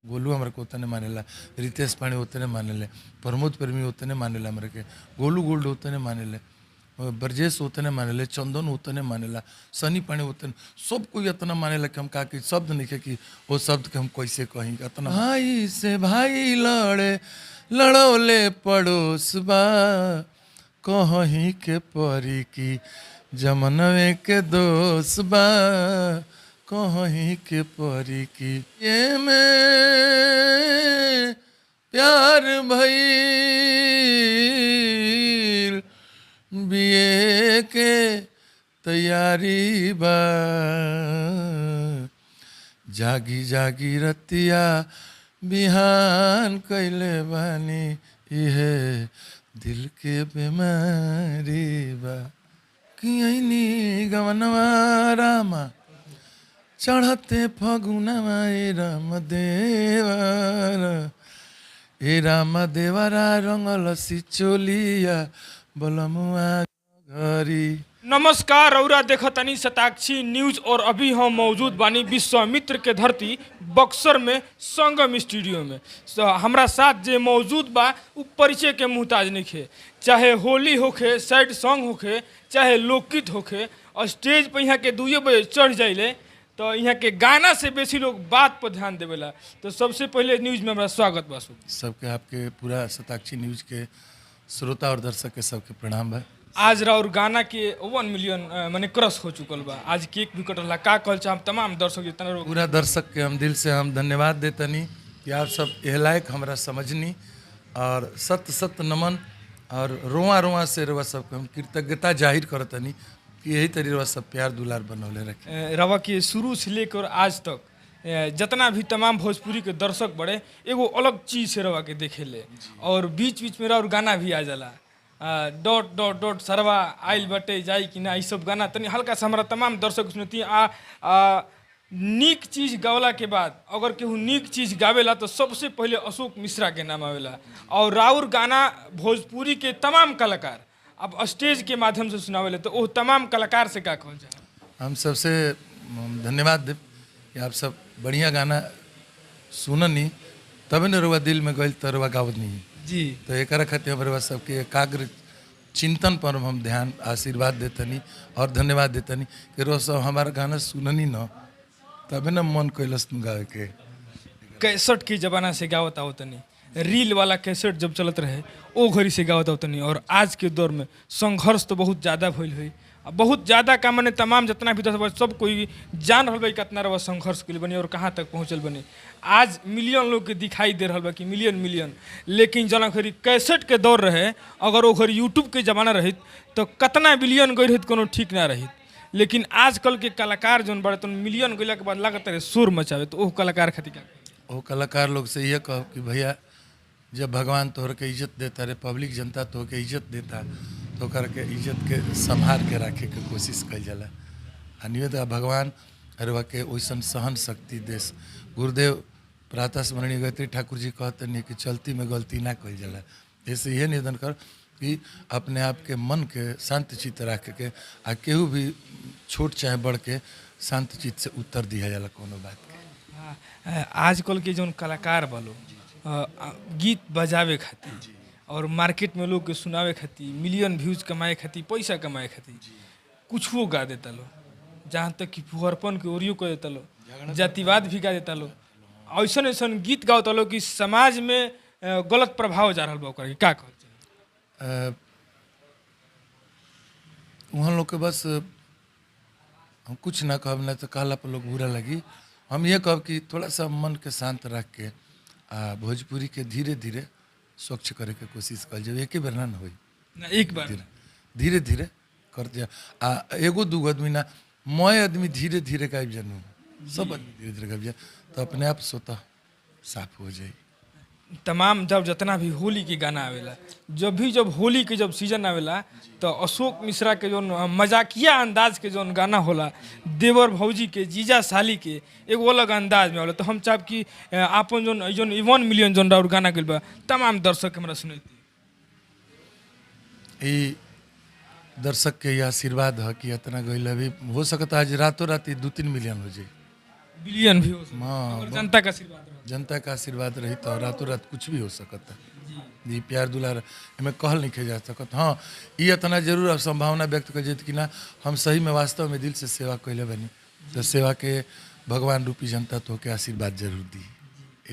गोलू हमरा के उतने मानेला, रितेश पांडे उतने मानेले, प्रमोद प्रेमी उतने मानेला हमरा के, गोलू गोल्ड उतने मानेले, ब्रजेश उतने मानेले, चंदन उतने मानेला, सनी पांडे उतने, सब कोई इतना मानेला कि हम का कि शब्द नहीं कि वो शब्द के हम कैसे कहीं। इतना भाई से भाई लड़े लड़ौले पड़ोस बा, कहीं के परी की जमनवे के दोष बा, कहीं के परी की ये में प्यार भइल बिए के तैयारी बा, जागी जागी रतिया बिहान कैले बानी, इहे दिल के बीमारी बा। कि ऐनी गवनवा रामा चढ़ते फगुनवा ए राम देवरा, ए राम देवरा रंगल सिचोलिया बलमुआ घरी। नमस्कार, रउरा देखतनी शताक्षी न्यूज और अभी हम मौजूद बानी विश्वामित्र के धरती बक्सर में संगम स्टूडियो में। हमरा साथ जे मौजूद बा उ परिचय के मुहताज नइखे। चाहे होली होखे, सैड सॉन्ग होखे, चाहे लोकगीत होखे, और स्टेज पर यहाँ के दुइये बजे चढ़ जाइले तो यहाँ के गाना से बेसी लोग बात पर ध्यान देवेला। तो सबसे पहले न्यूज में हमरा स्वागत बा। सबके आपके पूरा शताक्षी न्यूज के श्रोता और दर्शक के सबके प्रणाम बा। आज राउर गाना के 1 मिलियन माने क्रॉस हो चुकल बा। आज केक भी कटल, का कहल चाहम तमाम दर्शक जितना लोग? पूरा दर्शक के हम दिल से हम धन्यवाद देतनी कि आप सब एह लायक हमरा समझनी, और सत सत नमन और रोआ रोआ से रवा सबके हम कृतज्ञता जाहिर करतनी कि यही तरी रवा सब प्यार दुलार बनौले रखे। रवा के शुरू से लेकर आज तक जितना भी तमाम भोजपुरी के दर्शक बड़े एगो अलग चीज़ से रवा के देखे ले, और बीच बीच में और गाना भी आ जाला, डॉट डॉट डॉट सरवा आइल बटे जाई कि ना, ई सब गाना तनी हल्का सा हमारा तमाम दर्शक सुनती। आ, आ नीक चीज़ गावला के बाद अगर केहू नीक चीज़ गावेला तो सबसे पहले अशोक मिश्रा के नाम आवेला, और राउर गाना भोजपुरी के तमाम कलाकार अब स्टेज के माध्यम से सुनावेले, तो वो तमाम कलाकार से का कहल जाए? हम सबसे धन्यवाद देव कि आप सब बढ़िया गाना सुननी तबे न रुआ दिल में गइल त रुआ गावत नहीं जी। तो एक खातिर हम रुआ सबके एकाग्र चिंतन पर हम ध्यान आशीर्वाद देतनी और धन्यवाद देतनी कि रोज सब हमारा गाना सुननी न तबे न मन कैलस न गावे के। कैसेट के ज़माना से गावत आवतनी, रील वाला कैसेट जब चलत रहे ओ घड़ी से गावत आवतनी, और आज के दौर में संघर्ष तो बहुत ज़्यादा भइल हुई, बहुत ज़्यादा का माने तमाम जितना भी दस सब कोई जान रहल बा कितना रवा संघर्ष के बनी और कहाँ तक पहुँचल बनी। आज मिलियन लोग के दिखाई दे रहल बा कि मिलियन मिलियन, लेकिन जना घड़ी कैसेट के दौर रहे, अगर ओ घड़ी यूट्यूब के ज़माना रहित तो कतना बिलियन गई रहित कोनो ठीक ना रहित। लेकिन आजकल के कलाकार जौन बड़े तो मिलियन गइला के बाद लागत रहे शोर मचावे, तो ओह कलाकार खातिर का? वो कलाकार लोग से यह कहो कि भैया जब भगवान तोहर के इज्जत देता रे, पब्लिक जनता तोहर के इज्जत देता, तो कर के इज्जत के संभाल के रखे के कोशिश कइल जाला। आ निवेदन भगवान अरवा के वैसन सहन शक्ति देश। गुरुदेव प्रातः स्मरणीय गायत्री ठाकुर जी कहते नहीं कि चलती में गलती ना कइल जाला। जैसे यह निवेदन कर कि अपने आप के मन के शांत चित्त रख के आ केहू भी छोट चाहे बड़ के शांत चित्त से उत्तर दिया जाला कोनो बात के। हाँ, आजकल के जौन कलाकार बलो गीत बजावे खातिर और मार्केट में लोग के सुनावे खातिर, मिलियन व्यूज कमाए खातिर, पैसा कमाए खातिर कुछो गा देता लो, जहाँ तक कि फुहरपन के ओरियो कर देता लो, जातिवाद भी गा देता लो, ऐसन ऐसन गीत गावता लो कि समाज में गलत प्रभाव जा रहा बा ओकरा के का कहल जाए? वहाँ लोग के बस हम कुछ ना कहब, ना तो कहला पर लोग बुरा लगी। हम ये कहब कि थोड़ा सा मन के शांत रख के आ भोजपुरी के धीरे धीरे स्वच्छ करे के कोशिश कल जाए, एके बेर ना न होई, ना एक बार धीरे धीरे कर दिया। आ एगो दूगो आदमी ना, मैं आदमी धीरे धीरे गायब जानू, सब आदमी धीरे धीरे गायब जाए तो अपने आप स्वतः साफ हो जाए। तमाम जब जितना भी होली के गाना आवेला, जब भी जब होली के जब सीजन आवेला तो अशोक मिश्रा के जौन मजाकिया अंदाज के जौन गाना होला, देवर भौजी के जीजा साली के एगो अलग अंदाज में होला। तो हम चाहब कि आपन जौन जौन 1 मिलियन जौन राउर गाना गइल बा तमाम दर्शक हमरा सुनैती। ई दर्शक के ये आशीर्वाद है कि इतना गइल, अभी हो सकता है आज रातों रात 2-3 मिलियन हो जाए। बिलियन भी हो सकता, हाँ, अगर जनता का आशीर्वाद रहे। जनता का आशीर्वाद रही तो रातों रात कुछ भी हो सकता। जी, प्यार दुलार एमे कहल नहीं जा सकत। हाँ, ये इतना जरूर अब संभावना व्यक्त कर जैत कि ना हम सही में वास्तव में दिल से सेवा कैले बनी, तो सेवा के भगवान रूपी जनता तो के आशीर्वाद जरूर दी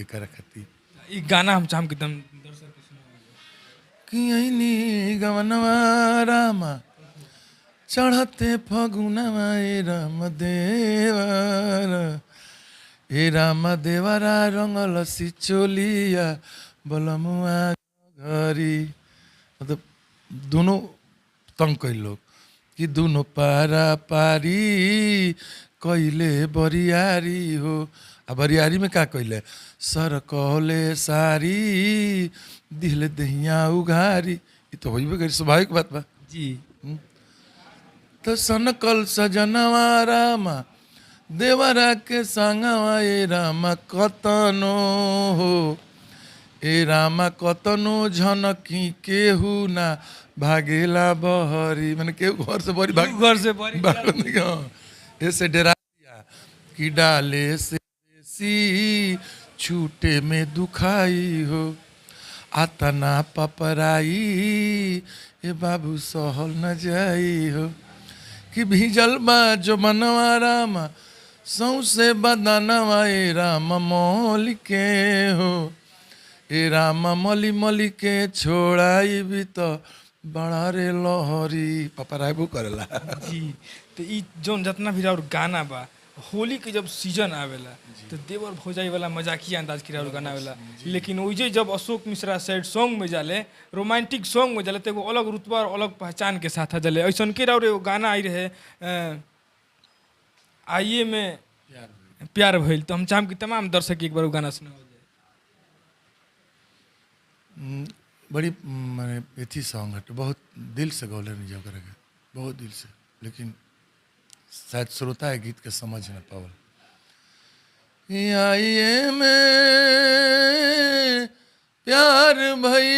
एक खातिर। ई गाना हम चाहम कि एकदम दर्शक के सुनावल जाए। कि ऐनी गवनवा रामा चढ़ते फगुनवा ए राम देवर, ए राम देवरा रंगल सिचोलिया बलमुआ घरी। मतलब दोनों तंग कैल लोग कि दोनों पारा पारी कैले बरियारी हो। आ बरियारी में का कैले, सर कहले सारी दिहले दहिया उघारी। ई तो होइबे करी, स्वाभाविक बात बा। जी। तो सनकल सजनवा रामा देवरा के संगवा ए रामा कतनो हो, ए रामा कतनो झनकी केहू ना भागेला बहरी। माने केहू घर से बहरी भाग घर से बड़ी भागल नहीं, हाँ। ऐसे डरा दिया कि डाले से बेसी छूटे में दुखाई हो, आतना पपराई ए बाबू सहल न जाई हो। कि भीजल बा जो मनवा रामा सौसे बदनवा ए राम मोल के हो, ए राम मली मली के छोड़ाई भी तो बड़ा रे लहरी पपराबो करेला। जी, तो ई जौन जितना भी और गाना बा, होली के जब सीजन आवेला तो देवर भौजाई वाला मजाकिया अंदाज के और गाना आवेला, लेकिन ओइजे जब अशोक मिश्रा सैड सॉन्ग में जाले, रोमांटिक सॉन्ग में जाले, तो एगो अलग रुतबा और अलग पहचान के साथ आ जाले। ऐसन के और एगो गाना आई रहे आइए में प्यार भइल, तो हम चाहम कि तमाम दर्शक के एक बार वो गाना सुनावल जाए। बड़ी माने अथी सॉन्ग हटे, बहुत दिल से गौले नहीं जाओ करेगा, बहुत दिल से, लेकिन शायद श्रोता है गीत के समझ न पावल। आइए में प्यार भइल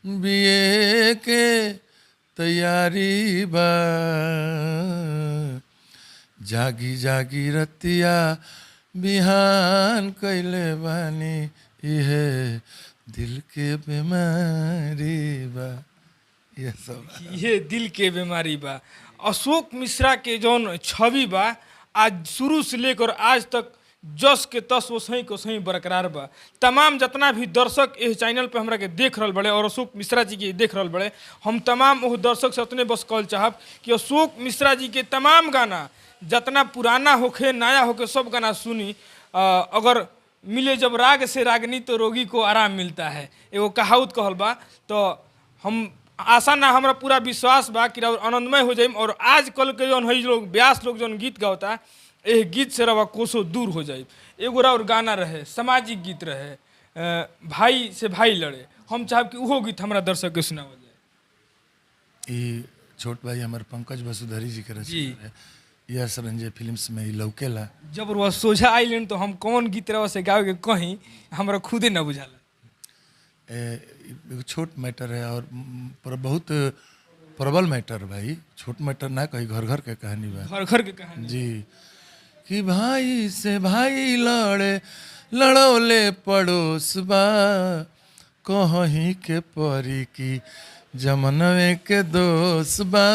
बिए के तैयारी बा, जागी जागी रतिया बिहान कैले बानी इहे दिल के बीमारी बा। ये सब ये दिल के बीमारी बा। अशोक मिश्रा के जौन छवि बा आज शुरू से लेकर आज तक जस के तस वसही के वसही बरकरार बा। तमाम जितना भी दर्शक इस चैनल पे हमरा के देख रहल बड़े और अशोक मिश्रा जी के देख रहल बड़े, हम तमाम ओह दर्शक से उतने बस कहल चाहब कि अशोक मिश्रा जी के तमाम गाना जितना पुराना होखे नया होखे सब गाना सुनी। अगर मिले जब राग से रागनी तो रोगी को आराम मिलता है, एगो कहावत कहल बा। तो हम आशा ना हमरा पूरा विश्वास बा कि और आनंदमय हो जाइम। और आजकल के जौन है लोग व्यास लोग जौन गीत गावता एह गीत से रवा कोसो दूर हो जाए। एगो और गाना रहे सामाजिक गीत रहे भाई से भाई लड़े, हम चाहब कि उहो गीत हमरा दर्शक के सुनावल जाए। ई छोट भाई हमार पंकज वसुधरी जी के जी। रचना है, यह सरंजय फिल्म्स में ई लौकेला। जब वह सोझा आइलन तो हम कौन गीत रवा से गावे के कहीं हमरा खुदे न बुझाला। एगो छोट मैटर है और पर बहुत प्रबल मैटर भाई, छोट मैटर ना कही, घर घर के कहानी बा। घर घर के कहानी जी कि भाई से भाई लड़े लड़ौले पड़ोस बा, कहीं के परी की जमनवे के दोष बा,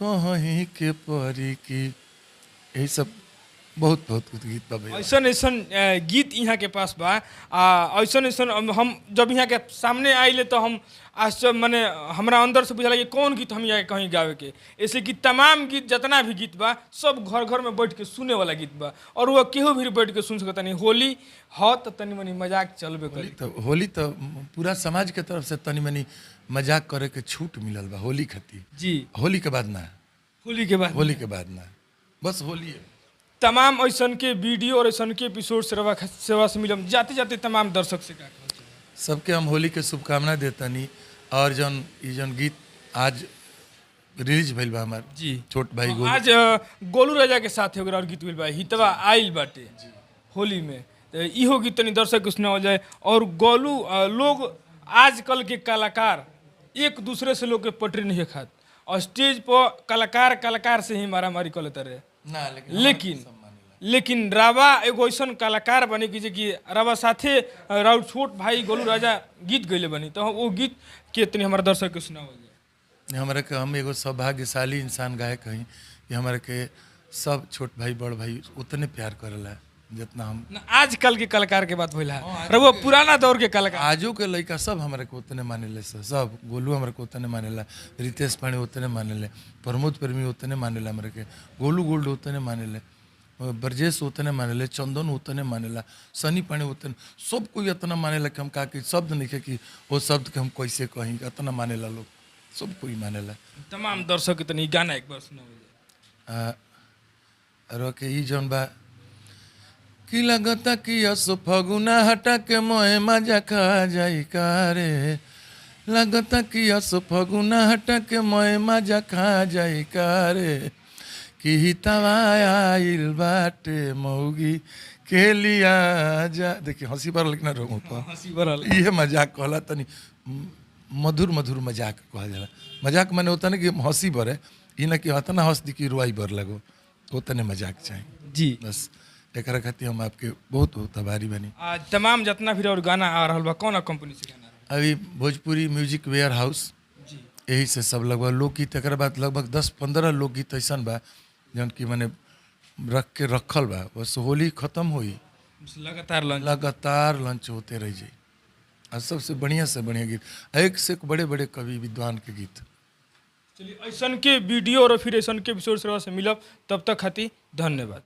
कहीं के परी की। यही सब बहुत बहुत कुछ गीत बा भैया। ऐसन ऐसन गीत यहाँ के पास बा। आ ऐसन ऐसन हम जब यहाँ के सामने आइले तो हम आश्चर्य माने हमरा अंदर से बुझाला कि कौन गीत हम यहाँ के कहीं गावे के, ऐसे कि तमाम गीत जितना भी गीत बा सब घर घर में बैठ के सुने वाला गीत बा और वह केहू भी बैठ के सुन सकता नहीं। होली ह तो तनी मनी मजाक चलबे करी। होली तो पूरा समाज के तरफ से तनी मनी मजाक करे के छूट मिलल बा होली खातिर। जी, होली के बाद ना, होली के बाद, होली के बाद ना, बस होली है। तमाम ऐसन के वीडियो और ऐसन के एपिसोड सेवा से मिलम जाते जाते तमाम दर्शक से का कहल चाही? सबके हम होली के शुभकामना देतनी। और जौन ई जौन गीत आज रिलीज भइल बा हमार जी छोट भाई गोलू। आज गोलू राजा के साथ एगो और गीत भइल बा हितवा आइल बाटे होली में, तो इहो गीत तनी दर्शक के सुनावल जाए। और गोलू लोग आजकल के कलाकार एक दूसरे से लोग के पटरी नहीं खात। और स्टेज पर कलाकार कलाकार से ही मारामारी कर लेते रहे। ना, लेकिन लेकिन लेकिन रावा एगो ऐसन कलाकार बने कि जे कि रावा साथे राउर छोट भाई गोलू राजा गीत गैले बनी, तो वो गीत के तनी हमारे दर्शक के सुनावल जाए। हमरा के हम एगो सौभाग्यशाली इंसान गायक हई कि हमरा के सब छोट भाई बड़ भाई उतने प्यार करेला जितना हम। ना, आजकल के कलाकार के बात भइल है, रउआ पुराना दौर के कलाकार। आजो के लड़का सब हमरा के उतने मानेले सर, सब गोलू हमरा के उतने मानेला, रितेश पाणी उतने मानेले, प्रमोद प्रेमी उतने मानेला हमरा के, गोलू गोल्ड उतने मानेले, ब्रजेश उतने मानेले, चंदन उतने मानेला, सनी पाणी उतने, सब कोई इतना मानेला कि हम का कि शब्द नहीं कि वो शब्द के हम कैसे कहीं, इतना मानेला लोग, सब कोई मानेला। तमाम दर्शक के तनी गाना एक बार सुनावल जाए। और के ई जौन बा कि लगता कि अस फगुना हटा के मोहे मजा खा जाई कारे, लगता कि अस फगुना हटा के मोहे मजा खा जाई कारे, कि हितवा आइल बाटे मौगी के लिया जा। देखिए हंसी पर लेकिन रोहूं पर हंसी बरल। इहे मजाक कहला, तनी मधुर मधुर मजाक कहल जाला। मजाक माने होता ना कि हंसी बरे, ई ना कि हतना हंस दी कि रुआई बर लगो, उतने मजाक चाही जी। बस एकरा खातिर हम आपके बहुत बहुत आभारी बनी। आ तमाम जितना भी और गाना आ रहल बा, कौन कंपनी से गाना आ रहल अभी भोजपुरी म्यूजिक वेयर हाउस बा? जी। यही से सब लगभग लोकगीत, एक बाद लगभग 10-15 लोकगीत ऐसा बा जौन कि माने रख के रखल बा, बस होली खत्म हुई लगातार लॉन्च, लगातार लंच होते रह जाई। और सबसे बढ़िया से बढ़िया गीत, एक से एक बड़े बड़े कवि विद्वान के गीत। चलिए ऐसन के वीडियो और फिर ऐसन के एपिसोड से मिलब, तब तक खातिर धन्यवाद।